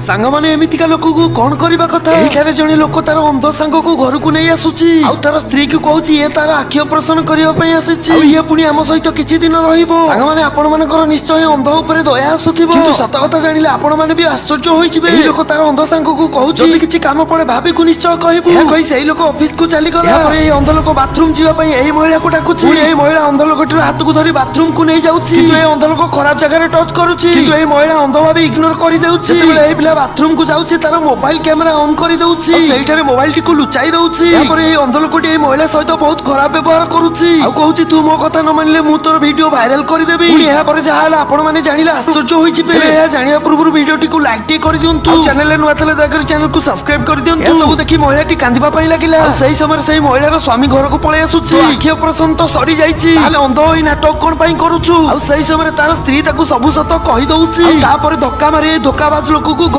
ସାଙ୍ଗମାନେ, ଏମିତିକା ଲୋକକୁ କଣ କରିବା କଥା? ଏଇଠାରେ ଜଣେ ଲୋକ ତାର ଅନ୍ଧ ସାଙ୍ଗକୁ ଘରକୁ ନେଇ ଆସୁଛି ଆଉ ତାର ସ୍ତ୍ରୀ କୁ କହୁଛି, ଇଏ ତାର ଆଖି ଅପରେସନ କରିବା ପାଇଁ ଆସିଛି ଆଉ ଇଏ ପୁଣି ଆମ ସହିତ କିଛି ଦିନ ରହିବ। ସାଙ୍ଗମାନେ, ଆପଣ ମାନଙ୍କର ନିଶ୍ଚୟ ଅନ୍ଧ ଉପରେ ଦୟା ଆସୁଥିବ, କିନ୍ତୁ ସତ କଥା ଜାଣିଲେ ଆପଣ ମାନେ ବି ଆଶ୍ଚର୍ଯ୍ୟ ହୋଇଯିବେ। ଏହି ଲୋକ ତାର ଅନ୍ଧ ସାଙ୍ଗକୁ କହୁଛି, ଯଦି କିଛି କାମ ପଡେ ଭାବିକୁ ନିଶ୍ଚୟ କହିବୁ। ଏହା କହି ସେଇ ଲୋକ ଅଫିସକୁ ଚାଲିଗଲା। ଏହାପରେ ଏହି ଅନ୍ଧ ଲୋକ ବାଥରୁମ ଯିବା ପାଇଁ ଏହି ମହିଳାକୁ ଡାକୁଛି। ପୁଣି ଏହି ମହିଳା ଅନ୍ଧ ଲୋକଟିର ହାତକୁ ଧରି ବାଥରୁମ କୁ ନେଇ ଯାଉଛି, କିନ୍ତୁ ଏହି ଅନ୍ଧ ଲୋକ ଖରାପ ଜାଗାରେ ଟଚ୍ କରୁଛି, କିନ୍ତୁ ଏହି ମହିଳା ଅନ୍ଧ ଭାବେ ଇଗ୍ନୋର କରିଦେଉଛି। ଯେତେବେଳେ ଏହି ପିଲା ବାଥରୁମ କୁ ଯାଉଛି, ତାର ମୋବାଇଲ କ୍ୟାମେରା ଅନ୍ କରିଦେଉଛି ଆଉ ସେଇଠାରେ ମୋବାଇଲଟିକୁ ଲୁଚାଇ ଦଉଛି। ଏହାପରେ ଏହି ଅନ୍ଧ ଲୋକଟି ଏହି ମହିଳା ସହିତ ବହୁତ ଖରାପ ବ୍ୟବହାର କରୁଛି ଆଉ କହୁଛି, ତୁ ମୋ କଥା ନ ମାନିଲେ ମୁଁ ତୋର ଭିଡିଓ ଭାଇରାଲ କରିଦେବି। ପୁଣି ଏହାପରେ ଯାହା ହେଲା, ଆପଣ ମାନେ ଜାଣିଲେ ଆଶ୍ଚର୍ଯ୍ୟ ହୋଇଯିବେ। ହେଲେ ଏହା ଜାଣିବା ପୂର୍ବରୁ ଭିଡିଓଟିକୁ ଲାଇକ୍ ଟିକେ କରିଦିଅନ୍ତୁ ଆଉ ଚ୍ୟାନେଲରେ ନୂଆ ଥିଲେ ଦୟାକରି ଚ୍ୟାନେଲକୁ ସବସ୍କ୍ରାଇବ କରିଦିଅନ୍ତୁ। ଏହା ସବୁ ଦେଖି ମହିଳାଟି କାନ୍ଦିବା ପାଇଁ ଲାଗିଲା ଆଉ ସେଇ ସମୟରେ ସେଇ ମହିଳାର ସ୍ୱାମୀ ଘରକୁ ପଳେଇ ଆସୁଛି। ତୋ ଆଖି ଅପରେସନ ତ ସରି ଯାଇଛି, ତାହେଲେ ଅନ୍ଧ ହୋଇ ନାଟକ କଣ ପାଇଁ କରୁଛୁ? ଆଉ ସେଇ ସମୟରେ ତାର ସ୍ତ୍ରୀ ତାକୁ ସବୁ ସତ କହିଦଉଛି ଆଉ ତାପରେ ଧକ୍କା ମାରି ଏଇ ଧୋକାବାଜ ଲୋକକୁ